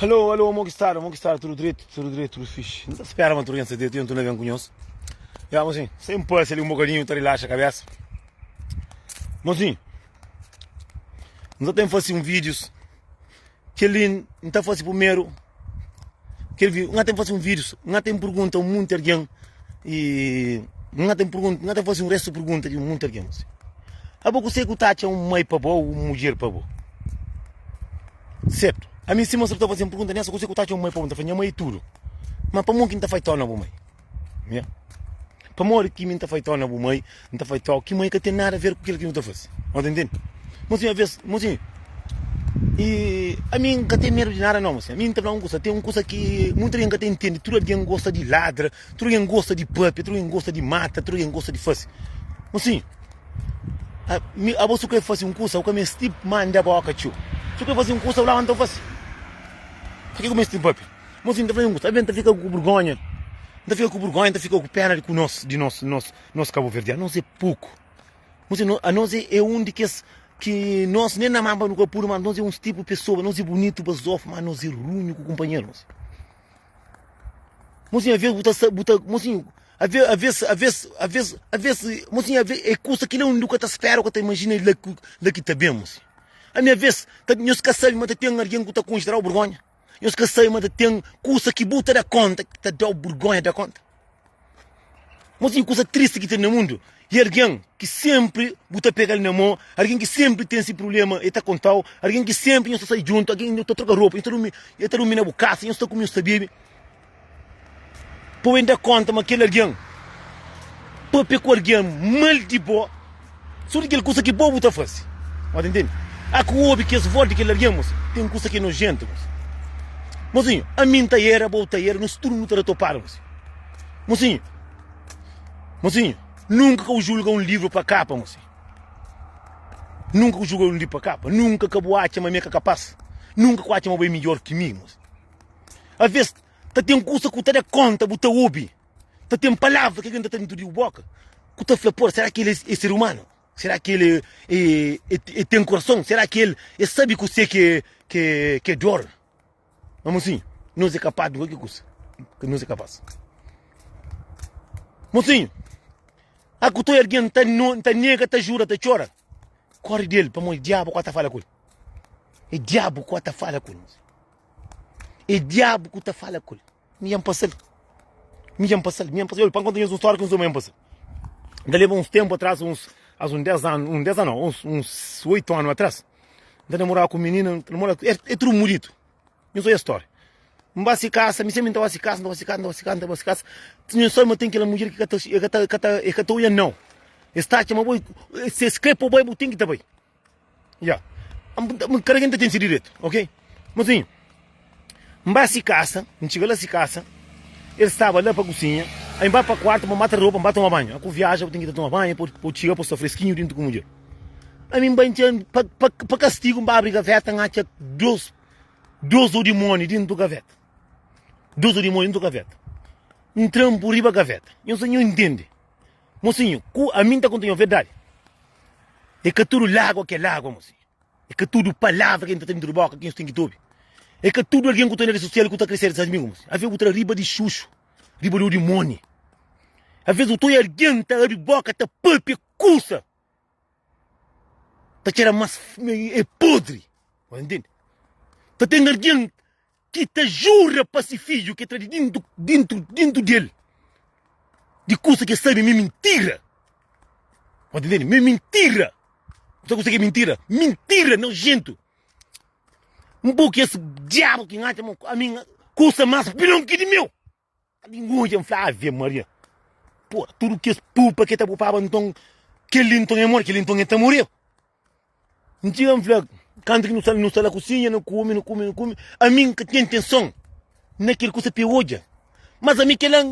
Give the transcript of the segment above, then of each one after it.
Alô, alô, mo ki stadu, mo ki stadu, tudu dretu, tudu dretu, tudu fixi. N ta spera ma tudu algen sta dretu, i N torna ben ku nhos. Ya, mosinhu, sen parse li un bokadinhu ta rilaxa kabesa. Mosinhu, N sa ten fase un vídius, kel-li N ta fase primeru, kel vi, N ka ten fase un vídius, N ka ten pergunta un monti algen i N ka ten pergunta, N ka ten fase un restu pergunta di un monti algen, mosinhu. Abo kuse ku ta atxa un mai pa bo, un mudjer pa bo? Sertu. Ami sima sa ta faze-m pergunta nessa, kuzê ku ta atxa un mai pa bo? N ta fla, nha mai é tudu. Ma pamodi ki N ta fai tau na bu mai? Nha. Pamodi ki mi N ta fai tau na bu mai, N ta fai tau ki mai ka ten nada a ver ku kel ki nu ta faze. Bo ta intende? Mosinhu, aves, mosinhu, i ami N ka ten medu di nada nau, mosinhu. Ami N ta fla un kusa, ten un kusa ki mutu algen ka ta intende, tudu algen gosta di ladra, tudu algen gosta di papia, tudu algen gosta di mata, tudu algen gosta di fase. Mosinhu. Mi, abo su kre fasi un kusa, bu ka mesti manda boka txiu. Su kre fasi un kusa, bu labanta bu fasi. Pake ku mesti papia? Mosinhu, N ta fla un kusa, alves N ta fika ku burgonha, N ta fika ku burgonha, N ta fika ku pena di ku nos, di nos, nos, nos kabuverdianu, nos é poku. Mosinhu, anos é un di kes ki nos nen na mapa nu ka pudu, mas nos é uns tipu pesoa, nos é bunitu, bazofu, mas nos é runhu ku kunpanheru, mosinhu. Mosinhu, aves bu ta sa, bu ta, mosinhu, ave, aves, aves, aves, aves, mosinhu, ave, é kusa ki la undi bu ka ta spera, bu ka ta imajina la ku, la ki ta ben, mosinhu. Ami aves, ta, nhos ka sabe ma ta ten algen ku ta konxe ta da-u burgonha. Nhos ka sabe ma ta ten kusa ki bu ta da konta ki ta da-u burgonha da konta. Mosinhu, kusa tristi ki ten na mundu é algen ki senpri bu ta pega-l na mô, algen ki senpri ten se prubléma el ta konta-u, algen ki senpri nhos ta sai djuntu, algen ki nhos ta troka ropa, nhos ta durmi, el ta durmi na bu kasa, nhos ta kume, nhos ta bebe. Pa bu da konta ma kel algen pâpia ku algen mal di bo so di kel kusa ki bo bu ta faze. Bu ta intende? A ku obi kes vós di kel algen, mosinhu, ten kusa ki é nojéntu, mosinhu. Mosinhu, ami N ta era, bo ta era, nos tudu nu ta da topada, mosinhu. Mosinhu, mosinhu, nunka ka bu julga un livru pa kapa, mosinhu. Nunka ku julga un livru pa kapa. Nunka ka bu atxa ma mi é ka kapás. Nunka ku atxa ma bo é midjór ki mi, mosinhu. Aves ta ten kusa ku ta da konta, bu ta obi, ta ten palavra ki algen ta tra dentu di bu boka, ku ta fla, Pô, sera ki el é ser umanu? Sera ki el é, é, ten korason? Sera ki el é sabe kuse ki é, ki é dor? Ma mosinhu, nos é kapaz di kualker kusa. Nos é kapaz. Mosinhu, a ku toi algen ta, ta nega, ta jura, ta txora, kori del, pamodi diabu ka ta fala ku el. É diabu ku ta fala ku el. É diabu ku ta fala ku el. Mi dja N pasa-l. Mi dja N pasa-l. Mi dja N pasa-l. Pa N konta nhos un stória ki N sô ma N pasa. N ta leba uns ténpu atrás, uns, as uns 10 anu, uns 10 anu não, uns, uns 8 anu atrás, N ta namoraba ku un minina, N ta namoraba ku, é, é tudu mudito. Nhos oia stória. N ba si kasa, mi sénpri N ta ba si kasa, N ta ba si kasa, N ta ba si kasa, N ta ba si kasa. Nhos sabe ma ten kel mudjer ki ka ta, e ka ta, ka ta, e ka ta oia nau. Es ta atxa ma bo, si es kre pa bo bai, bu ten ki ta bai. Ya. Kada ken ta ten si diretu, ok? Mosinhu, N ba si kasa, N txiga la si kasa, el staba la pa kusinha, ai N ba pa kuartu pa N ba tra ropa, N ba toma banhu. Aku viaja, bu ten ki ta toma banhu pa bu txiga pa bu sta freskinhu dintu ku mudjer. Ami N bai N txiga, pa, pa, pa kastigu N ba abri gaveta, N atxa dos, dos odimoni dintu gaveta. Dos odimoni dintu gaveta. N tranpu riba gaveta. Nhos, nho ntende? Mosinhu, ku ami N ta konta nho verdadi. É ka tudu lágua ki é lágua, mosinhu. É ka tudu palavra ki ta ta dentru di boka ki nhos ten ki ta obi. É ka tudu algen ku ta na redi sosial ku ta kre ser ses amigu, mosinhu. Aves bu tra riba di xuxu, riba di dimoni. Aves bu ta oja algen ta abri boka ta papia kusa ta txera mas é podri. Bu ntende? Ta ten algen ki ta jura pa si fidju ki tra di dintu, dintu, dintu del, di kusa ki el sabe ma é mintira. Bu ta ntende? Ma é mintira. Bu sabe kusa ki é mintira? Mintira nojentu. Un poku ki es diabu ki N atxa ma ami kusa mas pilon ki di meu. N odja N fla, Ave Maria! Pô, tudu kes pupa ki el ta pupaba nton, kel-li nton é móre, kel-li nton el ta moreba. N txiga N fla, kantu ki nu sta nu sta la kusinha, nu kume, nu kume, nu kume, ami N ka tinha intenson na kel kusa pa el odja. Mas ami kel-la,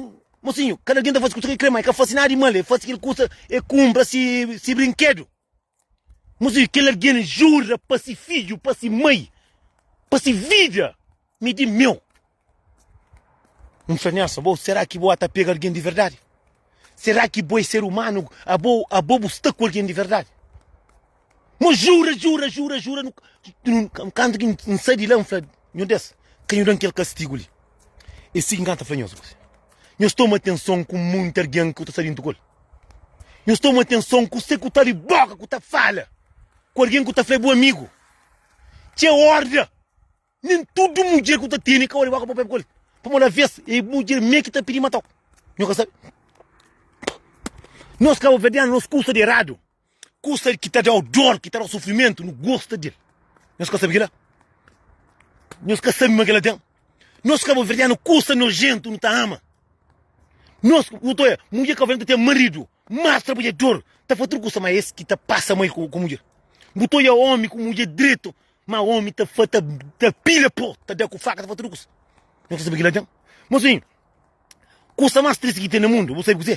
mosinhu, kada algen ta fase kusa ki el kre, ma el ka fase nada di mal, el fase kel kusa, el kunpra si si brinkedu. Mosinhu, kel algen jura pa si fidju, pa si mai, pa si vida, mi di meu. N fla Nelson, bo será ki bo ata pega algen di verdadi? Será ki bo é ser umanu? Abo, abo bu sta ku algen di verdadi? Mo jura, jura, jura, jura, nu, nu, kantu ki N sai di la, N fla, Nhor Deus. Ka nhu da-m kel kastigu li. É si ki N ka ta fla nhos gósi. Nhos toma atenson ku monti algen ki ku ta sta dintu ku el. Nhos toma atenson ku se ku ta abri boka, ku ta fala ku algen ku ta fla é bu amigu. Txeu orda, nen tudu mudjer ku ta tene ka abri boka pa papia ku el. Pamodi aves é mudjer mê ki ta pidi matau. Nho ka sabe? Nos kabuverdianu, nos kusa di eradu. Kusa ki ta da-u dor, ki ta da-u sufrimentu, nu gosta di el. Nhos ka sabe kila? Nhos ka sabe ma kila ten? Nos kabuverdianu, kusa nojentu nu ta ama. Nos, nu ta oia, mudjer kabuverdianu ta ten maridu, mas trabadjador, ta faz tudu kusa, ma es ki ta pasa mal ku mudjer. Bu ta oia omi ku mudjer dretu, ma omi ta fa, ta, ta pila po, ta da ku faka, ta faz tudu kusa. Nhos ka sabe kila ten? Mosinhu, kusa mas tristi ki ten na mundu, bu sabe kuzê?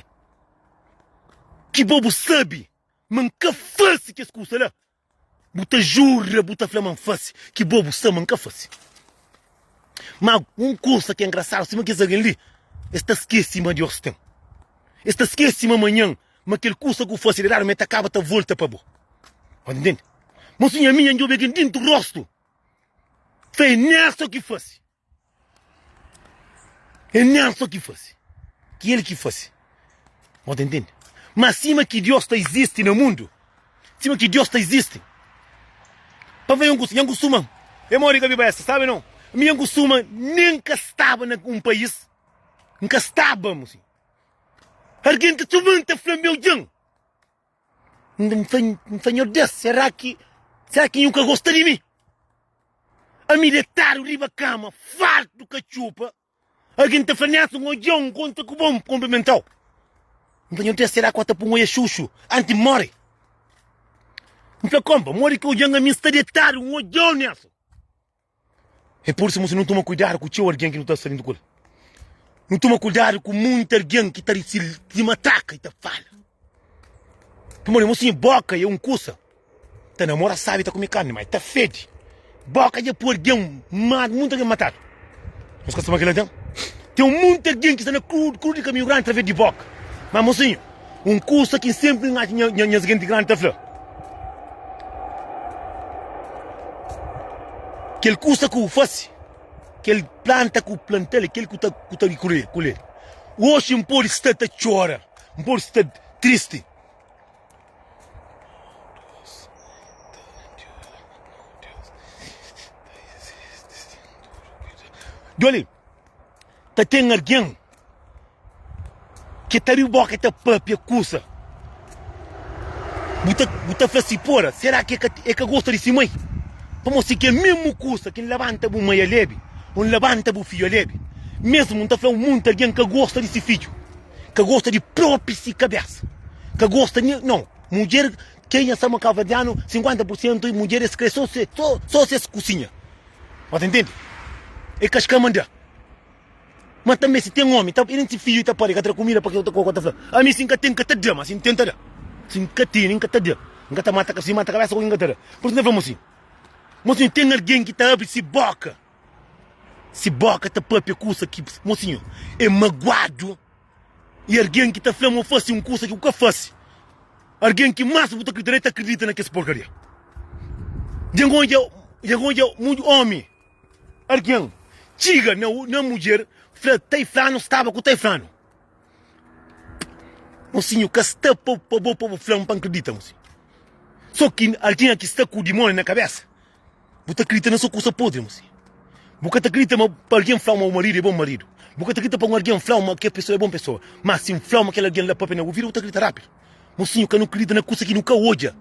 Ki bo bu sabe ma N ka fase kes kusa la. Bu ta jura, bu ta fla ma N fase. Ki bo bu sabe ma N ka fase. Ma un kusa ki é ngrasadu, sima kes algen li, es ta skese ma Deus ten. Es ta skese ma manhan, ma kel kusa ku fase di eradu, ma el ta kaba ta volta pa bo. Bo ta ntende? Mosinhu, ami nha N djobe algen dintu rostu, fla é Nelson ki fase. É Nelson ki fase. Ki el ki fase. Bo ta intende? Ma sima ki Dios ta izisti na mundu, sima ki Dios ta izisti, pa fla nha kusa, nha kustuma, é modi ka biba esta, sabe não? Mi nha kustuma nem ka staba na um país, N ka staba, mosinhu. Argen ta txoma-m ta fla-m, meu djan. N fla, N fla, Nhor Deus, será ki, será ki nhu ka gosta di mi? Ami detadu riba kama, fartu katxupa, algen ta fla, Nelson, N odja-u, N kontra ku bo, N konprimenta-u. N fla, Nhor Deus, será ki bu ta pô-m oia xuxu antis di N móre? N fla, Konpa, modi ki odja-m ami N sta detadu, N odja-u, Nelson. É pur isu, mosi, nu toma kuidadu ku txeu algen ki nu ta sta dintu ku el. Nu toma kuidadu ku munti algen ki ta di matraka i ta fala. Pamodi, mosinhu, boka é un kusa. Ta namora sabi ta kume karni, ma ta fedi. Boka dja poi algen, munti algen matadu. Nhos ka sta ma kila ten? Ten munti algen ki sta na kru di kaminhu grandi através di boka. Ma, mosinhu, Un kusa ki N senpri N atxa nha nhas genti grandi ta fla, Kel kusa ku bu fase, kel planta ku bu planta-l é kel ku ta ku ta kulhe. Oxi N pode sta ta txora, N pode sta tristi. Djoli. Ta ten algen ki ta abri boka i ta papia kusa. Bu ta, bu ta fla si, Pora, sera ki e ka gosta di si mai? Pamodi si kel mesmu kusa ki N labanta bu mai alebi, ô N labanta bu fidju alebi, mesmu N ta fla un monti algen ka gosta di si fidju, ka gosta di propi si kabesa, ka gosta nen, nau, mudjer, kenha sta ma kabuverdianu, 50 pur sentu mudjer es kre so se, so ses kusinha. Bo ta intende? E ka xka manda. Ma tanbe si ten omi, ta, nen si fidju ta pari, ka tra kumida pa ke ko ta fla, ami si N ka ten, N ka ta da, ma si N ten, N ta da. Si N ka tene, N ka ta da. N ka ta mata, si N mata kabesa ku N ka ta da. Pur isu N ta fla mosinhu, mosinhu, ten algen ki ta abri si boka, si boka ta papia kusa ki, mosinhu, e maguadu. I algen ki ta fla ma bu fase un kusa ki bu ka fase. Algen ki más bu ta kridita na el ta kridita na kes porkaria. Dja N odja, dja N odja mundu omi, algen txiga na, na mudjer fla tai flanu staba ku tai flanu. Mosinhu ka sta pa, pa bo pa bu fla-m pa N kridita, mosinhu. So ki algen ki sta ku dimoniu na kabesa. Bu ta kridita na so kusa podri, mosi. Bu ka ta kridita ma pa algen fla-u ma bu maridu é bon maridu. Bu ka ta kridita pa un algen fla-u ma kel pesoa é bon pesoa. Má si N fla-u ma kel algen la pâpia na bu vida, bu ta kridita rápidu. Mosinhu, ka nu kridita na kusa ki nu ka odja.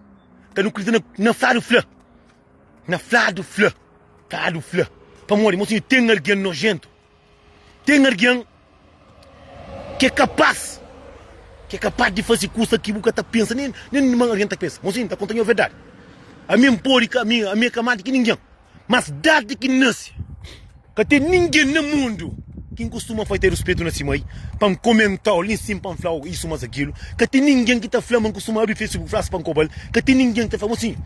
Ka nu kridita na, na fladu fla. Na fladu fla. Fladu fla. Pamodi, mosinhu, ten algen nojentu. Ten algen ki é kapás, ki é kapás di faze kusa ki bu ka ta pensa, nen nen ma algen ta pensa. Mosinhu, N ta konta nho verdadi. Ami N pode ka, ami, ami é ka más di ki ningen, mas dadi ki N nase, ka ten ningen na mundu ki N kustuma fai ta ruspetu na si mai, pa N komentau li sin pa N flau isu mas akilu. Ka ten ningen ki ta fla ma N kustuma abri Facebook flas pa N kobal. Ka ten ningen ki ta fla, mosinhu,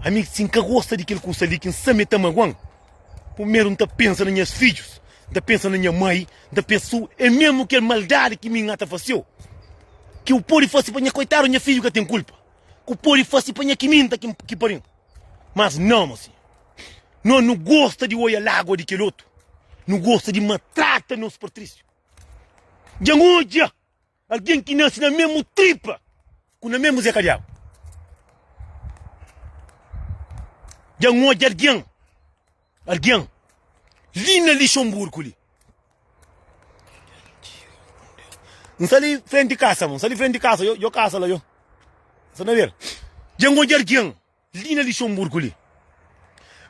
ami si N ka gosta di kel kusa li ki N sa ma e ta maguan, Primeru N ta pensa na nhas fidjus, N ta pensa na nha mai, N ta pensa su é mesmu kel maldadi ki mi N ta fase-u, ki u pode fase pa nha koitadu, nha fidju ka ten kulpa, ku pode fase pa nha kiminta ki parin. Mas nau, mosinhu, no nu gosta di oia lagua di kel otu. Nu gosta di matrata nos Patrício. Dja N odja algen ki nase na mesmu tripa ku na mesmu Zé Kadiabu. Dja N odja algen, algen li na Lixonburgu li. N sta li frenti kasa, N sta li frenti kasa, yo kasa la yo. N sta na ver. Dja N odja algen Li na Lixonburgu li,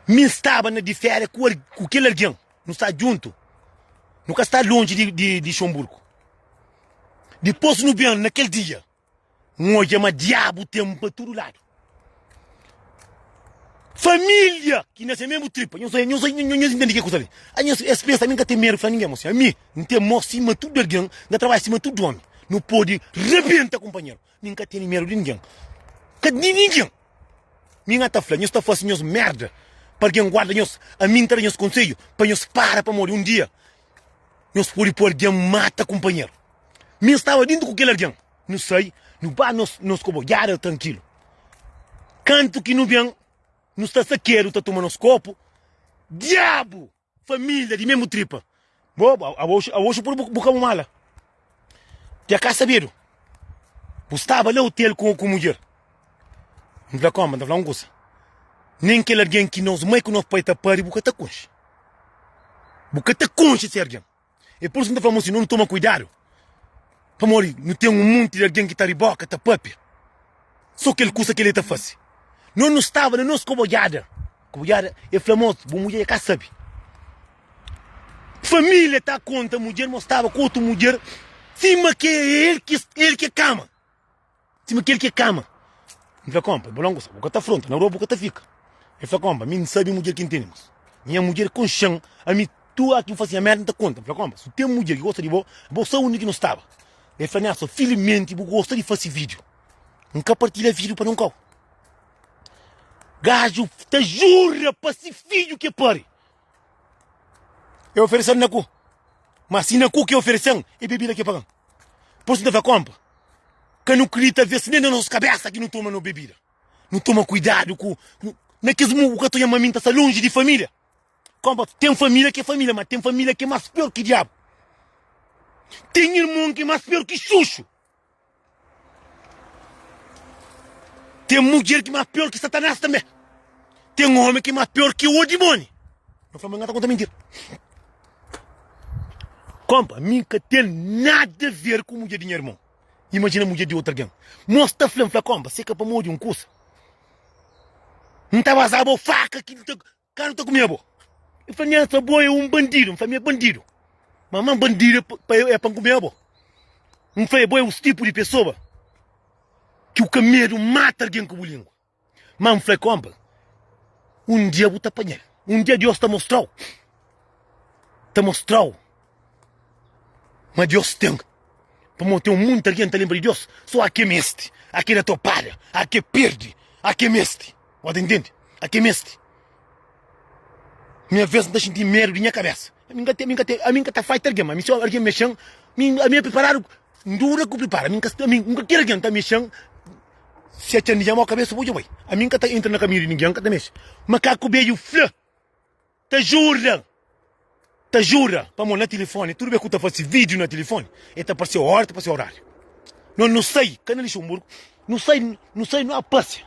mi N staba na di féria ku ku kel algen. Nu sta djuntu. Nu ka sta lonji di di Lixonburgu. Dipôs nu ben na kel dia, N odja ma diabu ten pa tudu ladu. Família ki nase mésmu tripa. Nhos nhos nhos intende ke kuza li? A nhos es pensa mi N ka ten medu fla ningen, mo si ami N ten mô sima tudu algen, N ta trabadja sima tudu ómi. Nu pode rebenta kunpanheru. Mi N ka tene medu di ningen. Ka di ningen. Mi N ta fla, nhos ta fase nhos merda pa algen guarda nhos. Ami N ta da nhos konsedju pa nhos para pamodi un dia nhos pode poi algen mata kunpanheru. Mi N staba dintu ku kel algen. Nu sai, nu ba nos nos kobodjada trankilu. Kantu ki nu ben, nu sta sakedu ta tuma nos kopu. Diabu! Família di mesmu tripa. Bo, aoxi, aoxi pur bu, bu ka bu mala. Dja ka sabedu. Bu staba la hotel ku, ku mudjer. N fla koma, N ta fla un kusa. Nen kel algen ki nos mai ku nos pai ta pari, bu ka ta konxe. Bu ka ta konxe se algen. É pur isu ki N ta fla mosi, nu toma kuidadu. Pamodi nu ten un monti di algen ki ta riboka, ta papia. So kel kusa ki el ta fase. Nos nu staba na nos kobodjada. Kobodjada, el fla mos, bu mudjer ka sabe. Família ta konta mudjer ma staba ku otu mudjer sima ki el ki el ki kama. Sima kel ki é kama. N fla, Konpa, bu longu sa, bu ka ta fronta, na rua bu ka ta fika. El fla, Konpa, mi N sabe mudjer ki N tene, mos. Nha mudjer konxe-m, ami tu a ki N fase nha merda N ta konta. N fla, Konpa, si ten mudjer ki gosta di bo, bo sa undi ki nu staba. El fla, Nelson, filimenti bu gosta di fase vídiu. N ka partilha vídiu pa nun kau. Gaju ta jura pa si fidju ki e pari. E oferese-m na ku. Ma si na ku ki e oferese-m, e bebida ki e paga-m. Pur isu N ta fla, Konpa, ka nu kridita ves nen na nos kabesa ki nu toma no bebida. Nu toma kuidadu ku na kes mu bu ka ta oja ma mi N ta sta lonji di familia. Konpa, ten familia ki é familia, ma ten familia ki é mas pior ki diabu. Ten irmon ki é mas pior ki xuxu. Ten mudjer ki mas pior ki Satanás tanbê. Ten omi ki mas pior ki o dimoni. N fla ma N ka ta konta mintira. Konpa, mi N ka ten nada a ver ku mudjer di nha irmon. Imajina mudjer di otu algen. Mos ta fla-m, fla, konpa, si é ka pamodi un kusa, N ta bazaba bo faka ki N ta. Ka nu ta kumia bo. El fla, Nhensa, bo é un bandidu. N fla, Mi é bandidu. Ma ma bandidu é pa N kumia bo. N fla, Bo é us tipu di pesoa ki u ka medu mata algen ku bu lingua. Ma N fla, Konpa, un dia bu ta panha-l. Un dia Deus ta mostra-u, ta mostra-u ma Deus ten. Pamodi ten un monti algen ta lenbra di Deus, so a ke meste, a ke da topada, a ke perde, a ke meste. Bo ta intende? A ke meste. Mi aves N ta xinti medu di nha kabesa. Ami N ka ten, mi N ka ten, ami N ka ta faita algen, ma mi si algen mexen, mi, ami é priparadu, N dura ku pripara, ami N ka, ami N ka kere algen ta mexen, si atxan di nha mau kabesa bo dja bai. Ami N ka ta entra na kaminhu di ningen, N ka ta mexe. Makaku bedju fla. Ta jura, ta jura, pamodi na tilifoni, tudu bes ku ta fase vídiu na tilifoni, e ta parse óra, ta parse oráriu. Nos nu sai, ka na Lixonburgu, nu sai, nu sai, nu a pasia.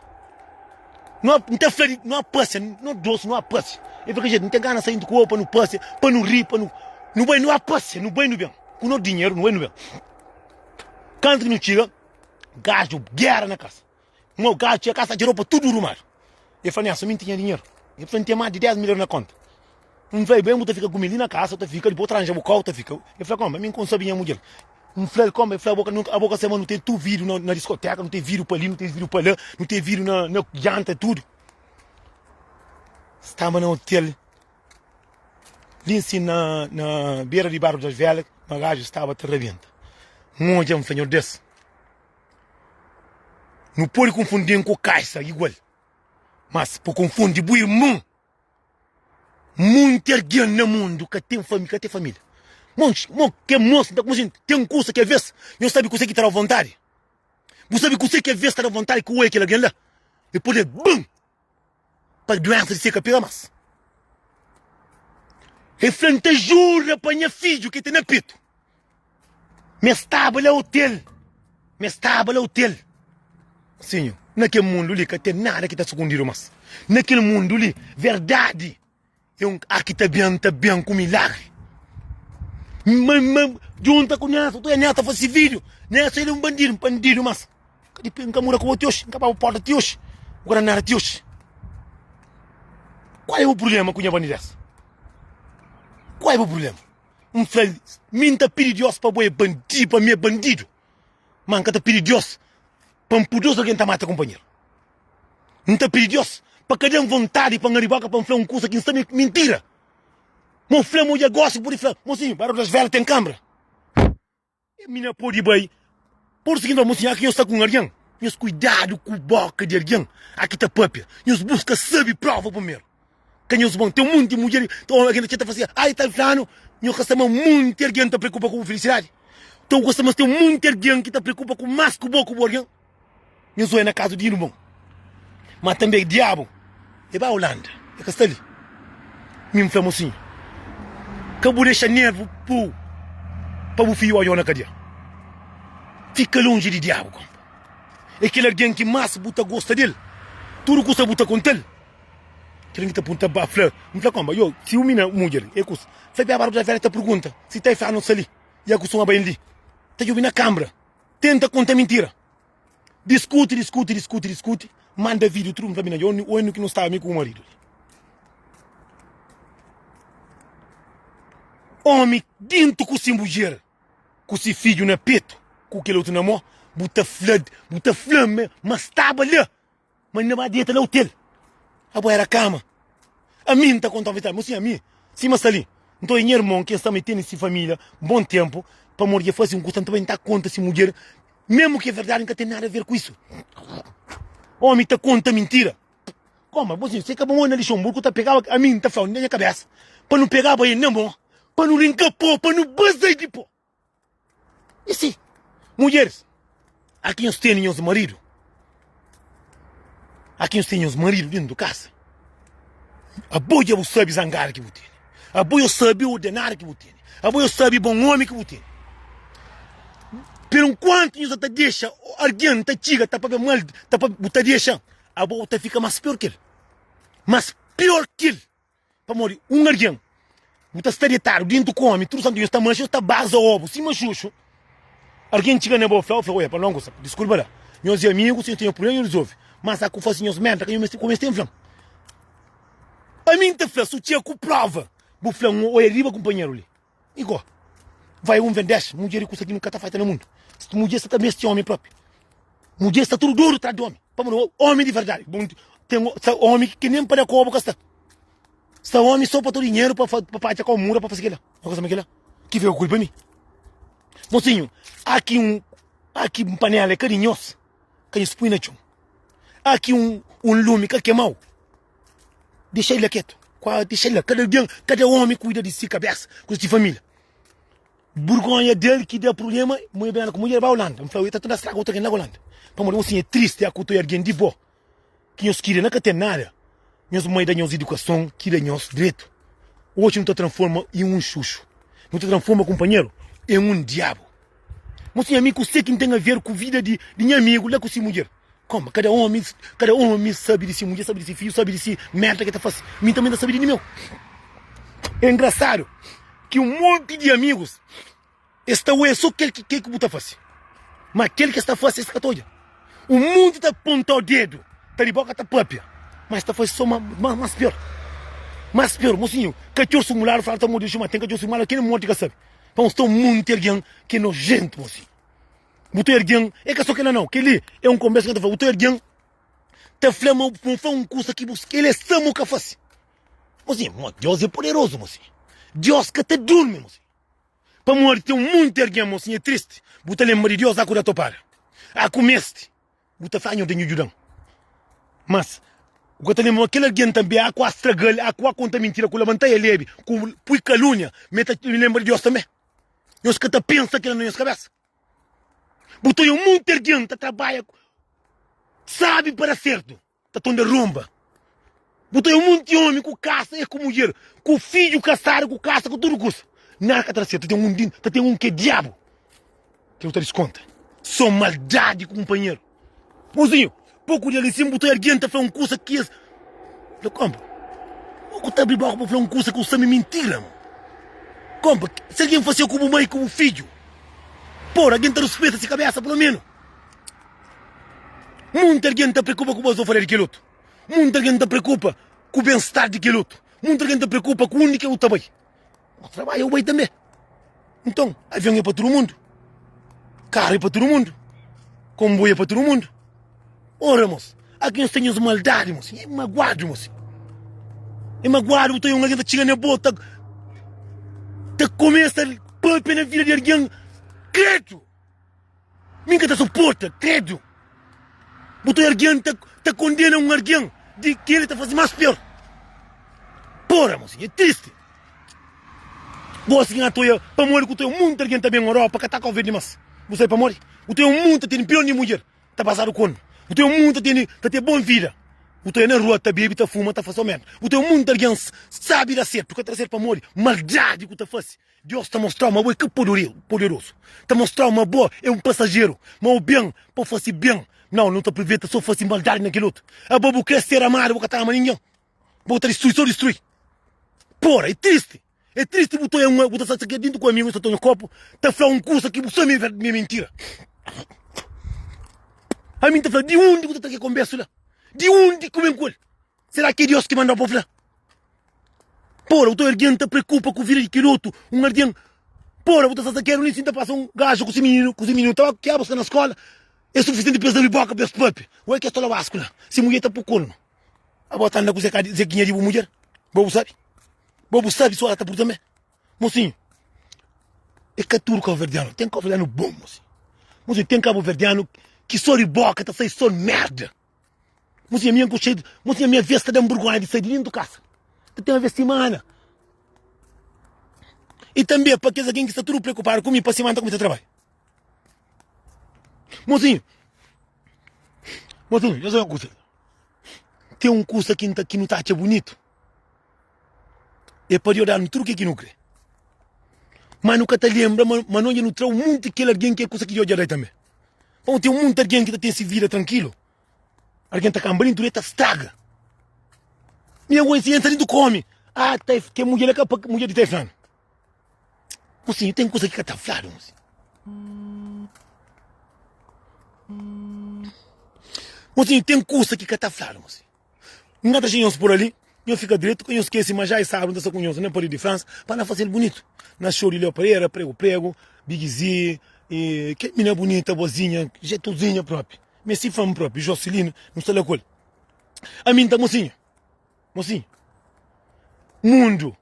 Nu a, N ta fla di, nu a pasia, no dos nu a pasia. E fla, ka jetu, N ten gana sai ku bo pa nu pasia, pa nu ri, pa nu, nu bai, nu a pasia, nu bai, nu ben. Ku no dinheru, nu bai, nu ben. Kantu ki nu txiga, gaju, géra na kasa. Mo gaju txiga kasa, atxa ropa tudu rumadu. El fla, Nelson, mi N tinha dinheru. El fla, N ten más di 10 mil euro na konta. N fla, Ben, bu ta fika ku mi li na kasa, bu ta fika, dipôs bu ta ranja bu kau, bu ta fika. El fla, Koma, mi N konxe sabe nha mudjer. N fla-l, Koma, el fla, abo ka nunka, abo ka sabe ma nu ten tudu vidu na, na diskoteka, nu ten vidu pa li, nu ten vidu pa la, nu ten vidu na, na janta, tudu. Staba na otel, li nsin na, na bera di Bairro das Velas, ma gaju staba ta rabenta. N odja, N fla, Nhordes, nu pode konfundi-m ku kaixa igual. Mas pa konfundi bu irmon, munti algen na mundu ka ten família, ka ten família. Mon, mon, ke mos, nta kuma sin, ten kusa ki aves, nhos sabe kuse ki ta da vontadi? Bu sabe kuse ki aves ta da vontadi ku oia kel algen la? E pode bum! Pa duensa di se ka pega mas. El fla, N ta jura pa nha fidju ki ten na petu, ma es staba la otel, ma es staba la otel. Sinhor, na kel mundu li ka ten nada ki ta sukundidu más. Na kel mundu li, verdadi é un ar ki ta ben, ta ben ku milagri. Ma, ma, djunta ku Nelson, tu é Nelson ta fase vídiu. Nelson el é un bandidu, un bandidu mas. Ka di N ka muda ku bo ti oxi, N ka ba bu porta ti oxi, bu ka da nada ti oxi. Kual é bu prubléma ku nha bandidesa? Kual é bu prubléma? N fla-l, mi N ta pidi Diós pa bo é bandidu, pa mi é bandidu, má N ka ta pidi Diós pa N pui dos algen ta mata kunpanheru. N ta pidi Diós pa ka da-m vontadi pa N abri boka pa N fla un kusa ki N sta mintira. Ma N fla, ma odja gósi bu pode fla, Mosinhu, Bairro das Velas ten kanbra. E mina pode bai. Pur isu ki N fla, Mosinhu, aki nhos sta ku un algen, nhos kuidadu ku boka di algen aki ta papia. Nhos buska sabe prova primeru. Ka nhos bon. Ten munti mudjer, algen ta txeu ta fla si, ai tal flanu, nhos ka sta ma munti algen ta preokupa ku bu filisidadi. Nton bu ka sta ma ten munti algen ki ta preokupa ku mas ku bo ku bu algen. Nhos oia na kazu di irmon. Ma tanbe diabu e ba Holanda, e ka sta li. Mi N fla mosinhu, ka bu dexa nervu pô-u pa bu fidju odja-u na kadia. Fika lonji di diabu, konpa. É kel algen ki más bu ta gosta del, tudu kusa bu ta konta-l. Kel algen ki ta punta ba fla, N fla konpa, yo, si un mina mudjer e kusa, fla bia barba da vera ta pergunta si ta e fla no sta li, ya kustuma bai li, ta djobe na kanbra. Tenta konta mintira. Diskuti, diskuti, diskuti, diskuti. Manda vídeo tudu fla mina, oi nu ki nu staba mi ku bu maridu li. Omi dintu ku si mudjer, ku si fidju na petu, ku kel otu na mo, bu ta fla, bu ta fla ma staba la. Ma N ba deta na otel. Abo era kama. Ami N ta konta un verdadi. Mosinha, ami, sima sta li, nton é nha irmon ki N sta ma el tene si familia bon tenpu, pamodi dja fase un kusa, N ta bai N ta konta si mudjer, memu ki é verdadi, N ka ten nada aver ku isu. Omi ta konta mintira. Koma, mosinha, si ka bo na Lixonburgu ta pegaba, ami N ta fla-u na nha kabesa, pa nu pegaba el na mo, pa nu rinka po, pa nu baza-l di po. I si, mudjeris, aki nhos tene nhos maridu, aki nhos tene nhos maridu dentu kasa, abo dja bu sabe zangada ki bu tene, abo yo sabe ordenada ki bu tene, abo yo sabe bon omi ki bu tene. Pero nkuantu nhos ta dexa algen ta txiga ta papia mal, ta papia, bu ta dexa, abo bu ta fika mas pior ki el, mas pior ki el. Pamodi un algen bu ta sta detadu dentu ku omi, tudu santu nhos ta manxa, nhos ta baza obu sima xuxu. Algen txiga na bo fla, fla, oia, pa longu sa, diskulpa la. Nhos é amigu, si nhos ten prublema nhos rizolve. Mas sa ku fasi nhos merda ka nhos meste, ku meste N fla-m. Ami N ta fla, su txiga ku prova, bu fla-m, oia riba kunpanheru li. I go, vai un ven des mudjer i kusa ki nu ka ta faita na mundu. Mudjer sta ta meste omi propi. Mudjer sta tudu dodu tras di omi. Pamodi omi di verdadi, bon, ten sta omi ki nen pa da kobu ka sta. Sta omi so pa to dinheru pa pa paca kau mura pa fasi kila. No ka sama kila. Ki fika kulpa mi. Mosinhu, aki un aki un panela é ka di nhos, ka nhos pui na txon. Aki un un lumi ka kemau. Dexa el la ketu. Kua dexa el la. Kada algen, kada omi kuida di si kabesa ku si familia. Burgonha del ki da prublema, mui ben ku mudjer ba Holanda. N fla, el ta tenta straga otu algen la Holanda. Pamodi un sin é tristi, aku toi algen di bo ki nhos kria na ka ten nada. Nhos mai da nhos idukason ki da nhos dretu. Oji nu ta tranforma em un xuxu. Nu ta tranforma kunpanheru em un diabu. Mosinha, ami kuse ki N ten a ver ku vida di nha amigu la ku si mudjer? Koma, kada omi, kada omi sabe di si mudjer, sabe di si fidju, sabe di si merda ke ta fase. Mi tanbe N ta sabe di di meu. É engrasadu ki un monti di amigus es ta oia so kel ki kel ki bu ta fase, ma kel ki es ta fase es ka ta odja. Un monti ta pontau dedu, ta di boka ta papia, ma es ta fase so ma mas pior. Mas pior, mosinhu, katxor sumuladu fladu ta morde ma ten katxor sumuladu ki nen morti ka sabe. Pamodi sta un monti algen ki é nojentu, mosinhu. Bu ta algen, é ka so kela nau, keli é un konbersa ki N ta fla, bu ta algen ta fla ma bu fla un kusa ki bu el é sa ma bu ka fase. Mosinhu, mo Deus é poderozu, mosinhu. Deus ka ta durmi, mosinhu. Pamodi ten munti algen, mosinhu, é tristi. Bu ta lenbra di Deus, a ku da topada, a ku meste. Bu ta fla, Nho ten djuda-m. Mas, bu ka ta lenbra ma kel algen tanbê a ku a straga-l, a ku a konta mintira, ku labanta el lebi, ku pui kalunia, ma el ta lenbra di Deus tanbê. Nhos ka ta pensa kila na nhos kabesa. Bu ta oia munti algen ta trabadja sabi pa da sertu, ta tonda ronba. Bu ta un monti omi ku kasa e ku mudjer, ku fidju kasadu, ku kasa, ku tudu kusa. Nada ka ta da sertu. Ta ten un, ta ten un ki é diabu, ki bu ta diskonta. So maldadi ku kunpanheru. Mozinhu, poku di ali sin bu ta algen ta fla un kusa ki es fla, konpa, bo ku ta abri boka pa fla un kusa ki bu sabe mintira, mo. Konpa, si algen fase ku bu mai ku bu fidju, pora, algen ta ruspeta si kabesa pelo menu. Munti algen ta preokupa ku bazofaria di kel otu. Munti algen ta preokupa ku ben-star di kel otu. Munti algen ta preokupa ku undi kel otu ta bai. Bu trabadja, bu bai tanbe. Nton, avion é pa tudu mundu, karu é pa tudu mundu, konboiu é pa tudu mundu. Ora, mos, aki nhos ten nhos maldadi, mos, é maguadu, mos. É maguadu, bu ta un algen ta txiga na bo, ta, ta kumesa papia na vida di algen. Kredu! Mi ka ta suporta, kredu. Bu ta algen ta, ta kondena un algen di ki el ta faze más pior. Pora, mosinhu, é tristi. Gosi ki N atoia pamodi ku ta munti algen ta ben Europa ka ta Kau Verdi mas. Bu sabe pamodi? Bu ta munti ta tene pior di mudjer ta pasadu konu. Bu ta munti ta tene ta ten bon vida. Bu ta na rua ta bebe, ta fuma, ta fase o merda. Bu ta munti algen sabi da sertu, ka ta da sertu pamodi maldadi ku ta fase. Deus ta mostrau ma bo é ka poderosu, ta mostrau ma bo é un pasajeru, ma bu ben pa fase ben. Nau, nu ta priveta so fase maldadi na kel otu. Abo bu kre ser amadu, bu ka ta ama ningen. Bo ta distrui, so distrui. Pora, é tristi. É tristi bu ta oia un, bu ta sta dintu ku amigu, bu sta toma kopu, ta fla un kusa ki bu sabe ma é mintira. Ami ta fla, di undi ku ta tra kel konbersu la? Di undi ku ben ku el? Será ki é Deus ki manda-u pa fla? Pora, bu ta algen ta preokupa ku vida di kel otu, un algen. Pora, bu ta sta sakedu li sin ta pasa un gaju ku si mininu, ku si mininu ta kia buska na skola, é sufisienti pa es abri boka pa es papia. Oi kes tolobasku la, si mudjer ta pui kornu. Abo ta anda ku zekinha di bu mudjer? Bo bu sabi? Bo bu sabi si ora ta pui tanbe? Mosinhu, é ka tudu kabuverdianu. Ten kabuverdianu bon, mosinhu. Mosinhu, ten kabuverdianu ki so di boka ta sai so merda. Mosinha minha ku xeiu, mosinha minha vez ta da-m burgonha di sai di dentu kasa. Ta ten avê simana. I tanbe pa kes algen ki sta tudu preokupadu ku mi, pa simana ta kumesa trabadju. Mosinhu, mosinhu, nhos obi un kusa. Ten un kusa ki ki nu ta atxa bunitu. É pa Deus da-nu tudu ke ki nu kre. Ma nu ka ta lenbra ma, ma no dja nu tra un munti kel algen ki é kusa ki Deus dja da-i tanbe. Pamodi ten munti algen ki ta ten se vida trankilu. Algen ta kanba dintu el ta straga. Mi ago si entra dintu komi. Ah, ta ke mudjer la ka pa mudjer di ta flanu. Mosinhu, ten kusa ki ka ta fladu, mosinhu. Mosinhu, ten kusa ki ka ta fladu, mosinhu. N ka ta xinha nhos por ali, nhos fika dretu, ka nhos skese ma já é sábadu N ta sta ku nhos na Paris di Fransa pa na faze-l bunitu na xou di Léo Pereira, Prego Prego, Big Zee e kel mina bunita, boazinha, jetozinha propi, mi é si fã propi, Jocelino, nu sta la ku el. Ami N ta mosinhu, mosinhu, mundu,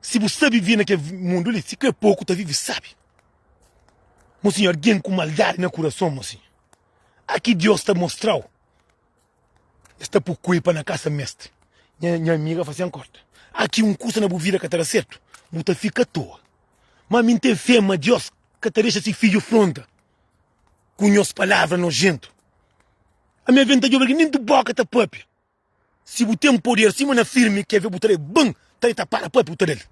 si bu sabe vive na kel mundu li, si kre poku ta vive sabi, mosinhu, algen ku maldadi na kurason, mosinhu, aki Dios ta mostrau. Es ta pui kuipa na kasa mestri. Nha, nha amiga fla sin, Korta. Aki un kusa na bu vida ka ta da sertu, bu ta fika atoa. Ma mi N ten fe ma Dios ka ta dexa si fidju fronta ku nhos palavra nojentu. Ami aven ta djobe algen dentu boka ta papia. Si bu ten poder sima na firmi ke ve bu ta da ban ta ta para papia bu ta da-l.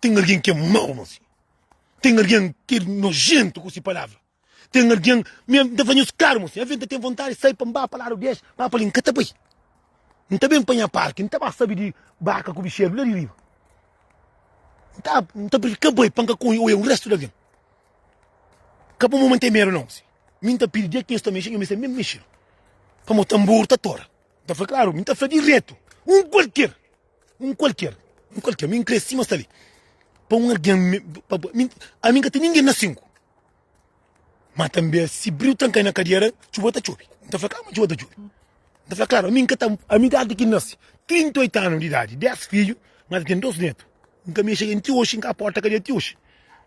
Ten algen ki é mau, mosinhu. Ten algen ki é nojentu ku si palavra. Ten algen, mi N ta fla nhos klaru, mo si algen ta ten vontadi sai pa N ba pa ladu di es, ba pa li, N ka ta bai. N ta ben pa nha parki, N ta ba sabe di baka ku bixeru la di riba. N ta, N ta prifiri ka bai pa N ka konhe oia un restu di algen. Ka pa mo N ten medu nau, si mi N ta pidi dia ki nhos ta mexe, nhos meste mesmu mexedu. Pamodi tanbur ta tora. N ta fla klaru, mi N ta fla diretu, un kualker, un kualker, un kualker, mi N kre sima sta li, pa un algen, pa, mi, ami N ka ten ningen na 5. Ma tanbe, si briu ta kai na kadiera, txuba ta txobe. N ta fla klaru ma txuba ta txobe. N ta fla klaru, ami N ka ta, ami idadi ki N nase, 38 anu di idadi, 10 fidju, ma N ten 2 netu. N ka mexe ti oxi, N ka porta kadiera ti oxi.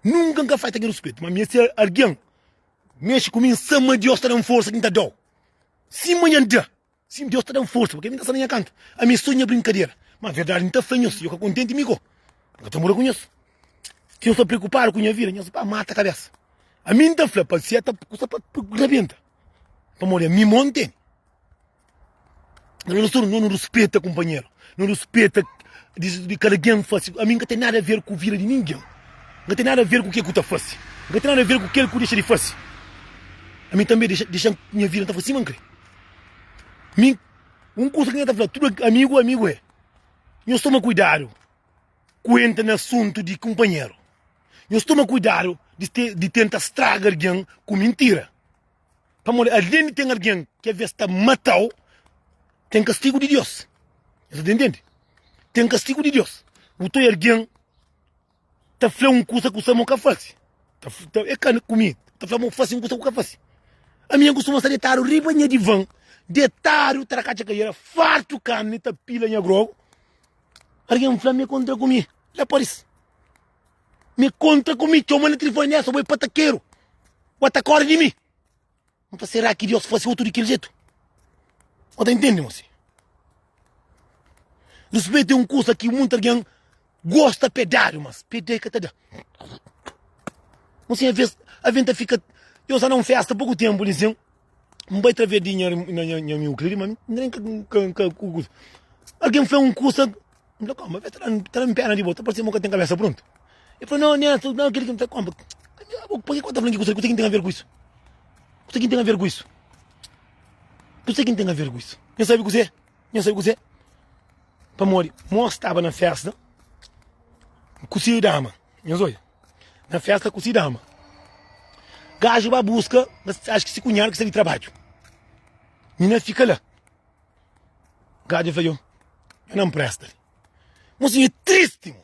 Nunka N ka fai ta gen ruspetu, ma mi si algen mexe ku mi, N sa ma Dios ta da-m forsa ki N ta da-u. Sima nha N da. Sim, Deus ta da-m forsa, purke mi ta sta na nha kantu. Ami é so nha brinkadera. Ma verdadi N ta fla nhos, si yo ka kontenti, mi go. N ka ta mora ku nhos. Si nhos sta preokupadu ku nha vida, nhos ba mata kabesa. Ami N ta fla pa seta kusa pa rabenta. Pamodi ami mo N tene. Nos tudu no ruspeta kunpanheru, no ruspeta di kada algen fase. Ami N ka ten nada aver ku vida di ningen, N ka ten nada aver ku ke ku ta fase, N ka ten nada aver ku kel ku dexa di fase. Ami tanbe dexa dexa nha vida N ta fase sima N kre. Mi un kusa ki N ta fla tudu amigu, amigu é, nhos toma kuidadu ku entra na asuntu di kunpanheru, nhos toma kuidadu di tenta straga algen ku mintira. Pamodi alén di ten algen ki aves ta mata-u, ten kastigu di Deus. Nhos ta intende? Ten kastigu di Deus. Bu ta oja algen ta fla un kusa ku sta ma bu ka fase. Ta, ta, e ka ku mi, ta fla ma bu fase un kusa ku ka fase. Ami N kustuma sta detadu riba nha divan, detadu ta rakatxa kaiera, fartu karni ta pila nha grogu. Algen fla ma e kontra ku mi la Paris. Mi kontra ku mi, txoma na tilifoni nessa, bo é patakeru, bo ta kore di mi. N fla, será ki Deus fase otu di kel jetu? Bo ta intende, mosi? Respetu é un kusa ki munti algen gosta pa é dadu, mas pa é da é ka ta da. Mosi, aves, aves ta fika, eu sta na un festa poku tempu li sin, N bai traves di nha nha nha amigu Cleide, ma mi ka ka ka ku algen fla un kusa, N fla koma, ta da ta da-m pena di bo, ta parse ma bu ka ten kabesa prontu. El fla, no, Nelson, no, kel ki N fla, koma, abo pa ke ku ta fla-m ki kusa li, kusa ki N ten aver ku isu? Kusa ki N ten aver ku isu? Kusa ki N ten aver ku isu? Nha sabe kuzê? Nha sabe kuzê? Pamodi mos staba na festa ku si dama, nhos odja. Na festa ku si dama. Gaju ba buska, mas acho ki si kunhadu ki sta di trabadju. Mina fika la. Gaju fla, yo, yo na mpresta li. Mosinhu é tristi, mo.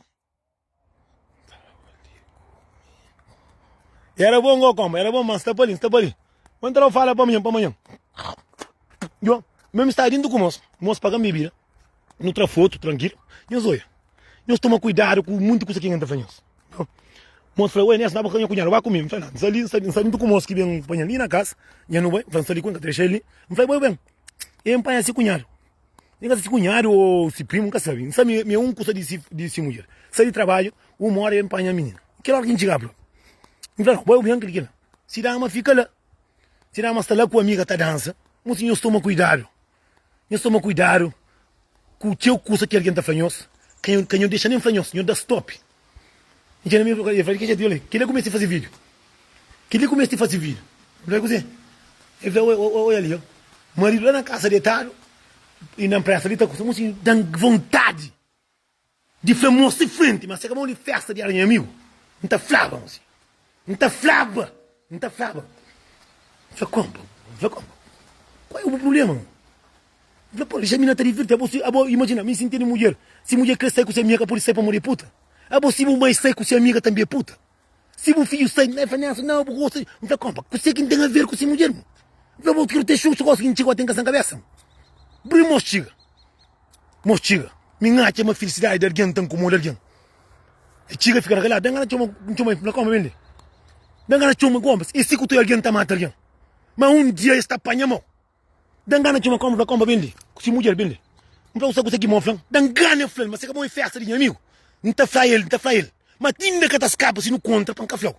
Era bom go como, era bom, mas sta pa li, sta pa li. Vou entrar fala pa manhã, pa manhã. Yo, mesmo está dentro com moço, moço paga bebida. Nu tra foto, tranquilo. Nhos oia. Nhos toma kuidadu ku munti kusa ki N ta fla nhos. Mos fla, oi, Nelson, abo ka nha kunhadu, ba ku mi. N fla, N sta li, N sta djuntu ku mos ki ben panha li na kasa, nha nu bai. N fla, N sta li ku el, N ka ta dexa el li. N fla, bai ben. E N panha si kunhadu. N ka sa si kunhadu o si primu, N ka sabi. N sabi mi é un kusa di si, di si mudjer. Sai di trabadju, uma ora e N panha minina. Kel ora ki N txiga propi. N fla, bai ben, kel ki la. Si dama fika la. Si dama sta la ku amiga ta dansa. Mos, nhos toma kuidadu. Nhos toma kuidadu ku txeu kusa ki algen ta fla nhos, ka nho, ka nho dexa nen fla nhos, nho da stop. N txena mi, el fla, di ki jetu? El fla, kel-li ku meste faze vídiu. Kel-li ku meste faze vídiu. N fla, kuzê? El fla, oi, oi, oi ali, ó. Maridu la na kasa detadu, i na npresa li ta kusa. Mosinhu, da-m vontadi. Di fla mos si frenti ma se ka bon di festa di era nha amigu N ta flaba mos N ta flaba N ta flaba N fla konpa N fla konpa Kual é bu prublema mo N fla po dexa mina ta divirti abo si abo imajina mi si N tene mudjer si mudjer kre sai ku si amiga ka pode sai pamodi é puta abo si bu mai sai ku si amiga tanbe é puta si bu fidju sai N fla Nelson nau bu gosta di N fla konpa kuse ki N ten aver ku si mudjer mo N fla bo kiru te xuxu gosi ki N txiga o ten ka san kabesa mo Bri mos txiga. Mos txiga, mi N atxa ma filisidadi di algen ta nkomoda algen. E txiga fika na kel ladu, ben gana txoma, N txoma, N fla, Koma, ben li. Ben gana txoma, koma, e si ku toi algen ta mata algen. Ma un dia es ta panha mau. Ben gana txoma, koma, fla, Koma, ben li. Ku si mudjer, ben li. N fla, Usa kusa ki mau fla-m. Ben gana fla-l, ma si ka bon e festa di nha amigu. N ta fla el, N ta fla el. Ma ti inda ka ta skapa si nu kontra pa N ka fla-u.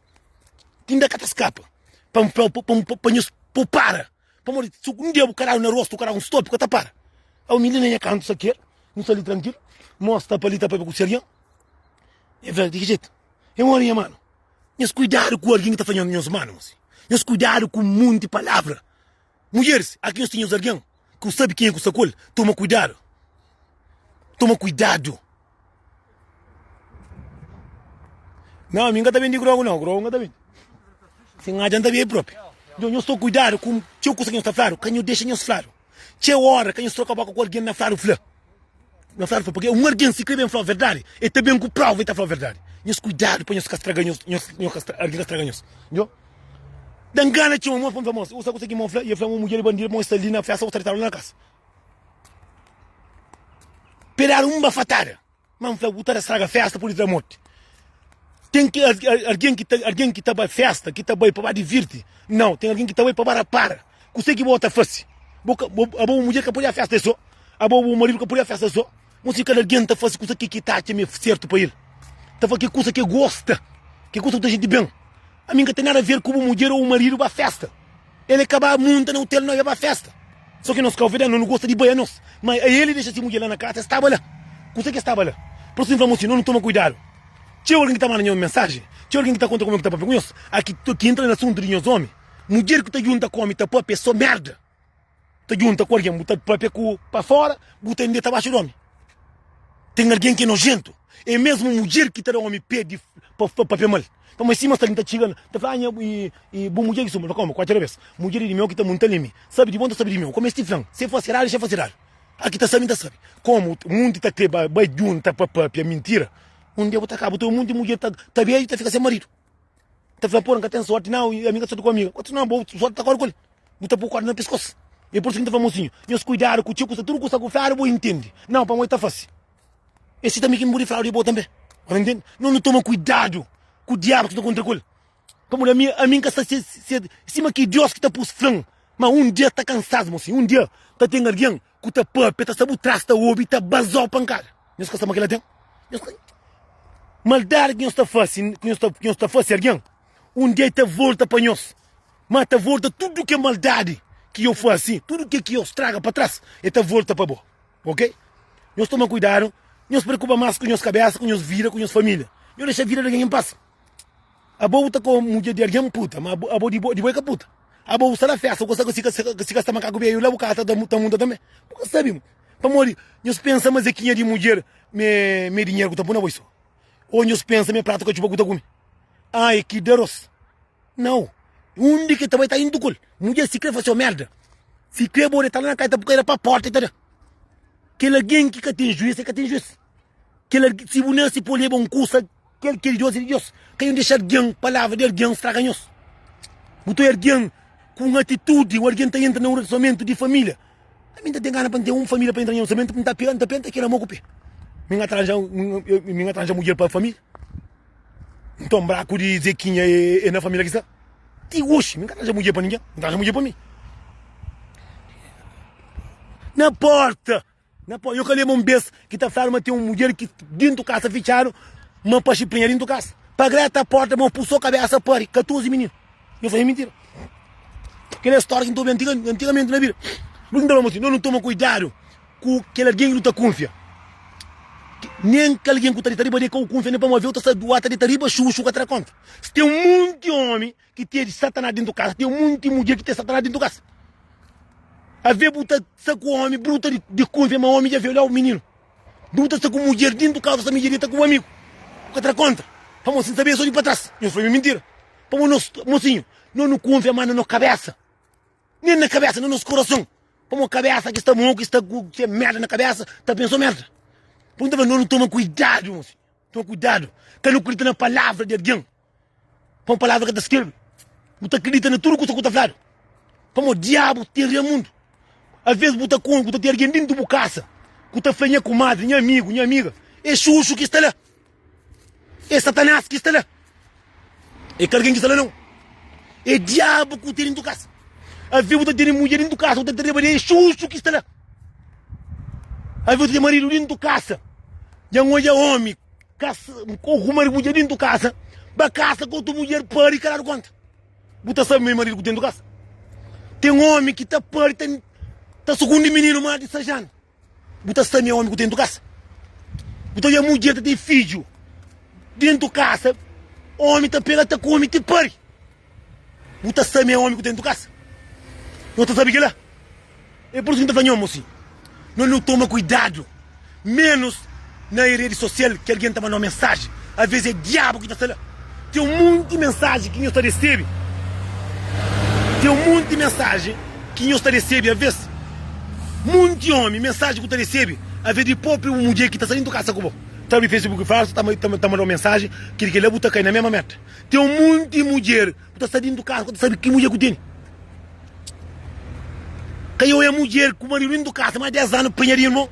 Ti inda ka ta skapa pa N fla-u, pa, pa, pa nhos pupara. Pamodi si un dia bu ka dadu na rostu, bu ka dadu un stop, bu ka ta para. Au mi li na nha kantu saker, nu sta li trankilu, mos sta pa li ta papia ku si algen. E fla, di ki jetu? E modi nha manu? Nhos kuidadu ku algen ki ta fla nhos nhos manu, mosi. Nhos kuidadu ku munti palavra. Mudjeris, aki nhos ten nhos algen ku sabi kenha ku sta ku el, toma kuidadu. Toma kuidadu. Não, mi nka ta bendi grogu não, grogu nka ta bendi. Si N atxa N ta bebe propi. Nton nhos toma kuidadu ku txeu kusa ki nhos ta fladu, ka nhos dexa nhos fladu. Txeu ora ka nhos troka boka ku algen na fladu fla. Na fladu fla, purki un algen si kre ben fla verdadi, el ta ben ku prova el ta fla verdadi. Nhos kuidadu pa nhos ka straga nhos, nhos, nhos ka stra, algen ka straga nhos. Njo da-m gana txoma mos pa N fla mos, usa kusa ki mos fla, i el fla ma un mudjer é bandida, mos sta li na festa, bu sta detadu la na kasa. Pe dadu un bafatada. Ma N fla, bu ta da straga festa pode tra morti. Ten ki algen ki ta algen ki ta bai festa, ki ta bai pa ba divirti. Nau, ten algen ki ta bai pa ba rapara. Kuse ki bo ta fasi? Bo ka bo abo bu mudjer ka pode a festa so. Abo bu maridu ka pode a festa so. Mo si kada algen ta fasi kusa ki ki ta atxa ma é sertu pa el. Ta fasi ki kusa ki gosta, ki kusa ki ta xinti ben. Ami N ka ten nada a ver ku bu mudjer ou bu maridu ba festa. El é ka ba munta na hotel, nau, el ba festa. So ki nos kauverdianu nu gosta di bai anos. Ma ael dexa si mudjer la na kasa, el staba la. Kusa ki el staba la? Pur isu N fla mosinhu, no nu toma kuidadu. Txeu algen ki ta manda nhos mensajen, txeu algen ki ta konta kuma ki ta papia ku nhos, a ki ki entra na asuntu di nhos omi. Mudjer ki ta djunta ku omi ta papia é so merda. Ta djunta ku algen, bu ta papia ku pa fora, bu ta indeta baxu di omi. Ten algen ki é nojentu. É mesmu mudjer ki ta da omi pé di pa papia mal. Pamodi sima sta li, N ta txiga, N ta fla, ah, nha, i, i bu mudjer ki suma. N fla, koma, kuatru bes. Mudjer di meu ki ta munta li mi. Sabi di bo, N ta sabi di meu. Koma es ti fla-m, si e fase eradu, dexa fase eradu. A ki ta sabi, N ta sabi. Komu munti ta kre ba, bai djunta pa papia mintira, un dia bu ta kaba. Bu ta obi munti mudjer ta, ta beju, ta fika sen maridu. Ta fla, pora, N ka ten sorti, nau, ami N ka sorti ku amiga. Otus, nau, bo sorti ta kori ku el. Bu ta pui korda na piskos. É pur isu ki N ta fla mosinhu, nhos kuidadu ku txeu kusa, tudu kusa ku fladu bo intende. Nau, pamodi ta fase. É si tanbe ki N pudi fladu di bo tanbe. Bu ta intende? No nu toma kuidadu ku diabu ki ta kontra ku el. Pamodi ami, ami N ka sta se, se, sima ki Deus ki ta pus fla-m ma un dia ta kansas, mosinhu. Un dia ta ten algen ku ta papia, ta sta bu tras, ta obi, ta bazau pankada. Nhos ka sta ma kila ten? Nhos ka. Maldadi ki nhos ta fase, ki nhos ta, ki nhos ta fase algen, un dia el ta volta pa nhos. Ma ta volta tudu ke maldadi ki yo fase, tudu ke ki yo straga pa tras, el ta volta pa bo. Ok? Nhos toma kuidadu, nhos preokupa mas ku nhos kabesa, ku nhos vida, ku nhos familia. Nhos dexa vida di algen en pas. Abo bu ta ku mudjer di algen puta, ma abo di bo, di bo é ka puta. Abo bu sta na festa, bu ka sabe si ka sta makaku beju la, bu ka ta munta tanbe. Bu ka sabe. Pamodi nhos pensa ma zekinha di mudjer me me dinheru ku ta pui na bolso. Ou nhos pensa ma é pratu katxupa ku ta kume. Ai ki daros. Nau. Undi ki ta bai ta indu ku el. Mudjer si kre fase o merda. Si kre bo ta la na kaita bu ka ira pa porta i ta da. Kel algen ki ka ten juis, el ka ten juis. Kel algen, si bu nase pa leba un kusa, kel ki é di Deus é di Deus. Ka nhos dexa algen, palavra di algen straga nhos. Bu ta oia algen ku un atitudi, un algen ta entra na un relasionamentu di familia. Ami N ta ten gana pa N ten un familia pa entra na nha relasionamentu, N ta pega, N ta pega, N ta keda mo ku pe. Mi N ka ta ranja, mi N ka ta ranja mudjer pa familia. Nton braku di Zekinha é na familia ki sta? Ti oxi mi N ka ta ranja mudjer pa ningen, N ta ranja mudjer pa mi. Na porta! Na porta! Yo ka lembra un bes ki ta fladu ma ten un mudjer ki dintu kasa fitxadu ma pa xiprinha dintu kasa. Pa greta porta ma pu so kabesa pari 14 mininu. Yo fla é mintira. Kel é stória ki N ta obi antigamenti na vida. Pur ki N ta fla mo si, no nu toma kuidadu ku kel algen ki nu ta kunfia. Nen kel algen ku ta dita riba di el ka bu kunfia nen pamodi aveu ta sta dua ta dita riba xuxu ka ta da konta. Si ten munti omi ki ten satanas dentu kasa, ten munti mudjer ki ten satanas dentu kasa. Avê bu ta sta ku omi bruta di kunfia ma omi dja vê olha mininu. Bu ta sta ku mudjer dentu kasa, sta midjer dita ku bu amigu. Bu ka ta da konta. Pamodi si N sabia so di pa tras. Nhos fla mi mintira. Pamodi nos mosinhu, no nu kunfia ma na no kabesa. Nen na kabesa, na nos korason. Pamodi kabesa ki sta mau, ki sta ku se merda na kabesa, ta pensa merda. Pur ta fla, no nu toma kuidadu, mosinhu. Toma kuidadu. Ka nu kridita na palavra di algen. Pamodi palavra ka ta skrebe. Bu ta kridita na tudu kusa ku ta fladu. Pamodi diabu ten ria mundu. Alves bu ta konxe, bu ta ten algen dintu bu kasa ku ta fla nha kumadri, nha amigu, nha amiga, é xuxu ki sta la. É Satanás ki sta la. É ka algen ki sta la, nau. É diabu ku ten dintu kasa. Alves bu ta tene mudjer dintu kasa, bu ta ten riba di el, é xuxu ki sta la. Alves bu ta ten maridu dintu kasa. Dja N odja omi kasa ku maridu mudjer dintu kasa, ba kasa ku otu mudjer pari ka dadu konta. Bu ta sabe ma é maridu ku ten dintu kasa. Ten omi ki ta pari ta ta sukundi mininu mas di 6 anu. Bu ta sabe ma é omi ku ten dintu kasa. Bu ta odja mudjer ta ten fidju dintu kasa, omi ta pega ta kume ti pari. Bu ta sabe ma é omi ku ten dintu kasa. Nhos ta sabe kila? É pur isu ki N ta fla nho, mosinhu, no nu toma kuidadu, menus na redi sosial ki algen ta manda-u mensaji, aves é diabu ki ta sta la. Ten un monti mensaji ki nhos ta resebe, ten un monti mensaji ki nhos ta resebe, aves monti omi mensaji ku ta resebe, aves di propriu bu mudjer ki ta sta dentu kasa ku bo, ta abri facebook falsu ta ta manda-u mensaji, kel ki la bu ta kai na mema merda. Ten un monti mudjer Bu ta sta dintu kasa ku ta sabi ki mudjer ku tene. Ka i oia mudjer ku maridu dintu kasa mas 10 anu prenha di irmon.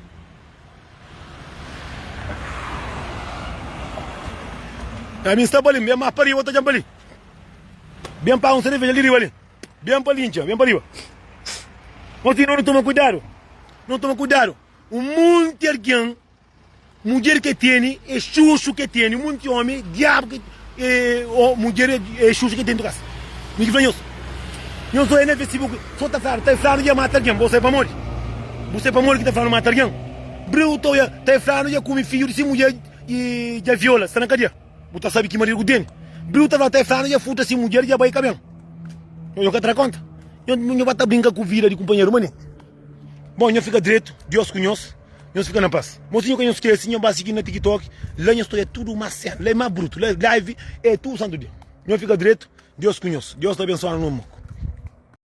Ami sta pa li, ben mas pa riba, ta djan pa li. Ben pa un cerveja li riba li. Ben pa lintxa, ben pa riba. Mosi, no toma kuidadu. No toma kuidadu. Un monti algen Mudjer ke tene é xuxu ke tene munti omi diabu ke é mudjer é xuxu ke tene tu kasa mi ki fla nhos. Nhos oia na Facebook so ta fladu ta fladu dja mata algen. Bo sai pamodi? Bu sai pamodi ki ta fladu mata algen? Briu ta oia ta fladu dja kume fidju di si mudjer i dja viola sta na kadia. Bu ta sabi ki maridu ku tene. Briu ta fla ta fladu dja furta si mudjer dja bai ka ben. Nho ka tra konta. Nho ba ta brinka ku vida di kunpanheru manenti. Bon nho fika dretu, Dios ku nhos. Nhos fika na pas. Mosinhu ka nhos skese, nho ba sigi na TikTok, la nhos ta oia tudu mas sena, la é mas brutu, la live é tudu santu dia. Nho fika dretu, Dios ku nhos. Dios ta abensoa-nu no moku.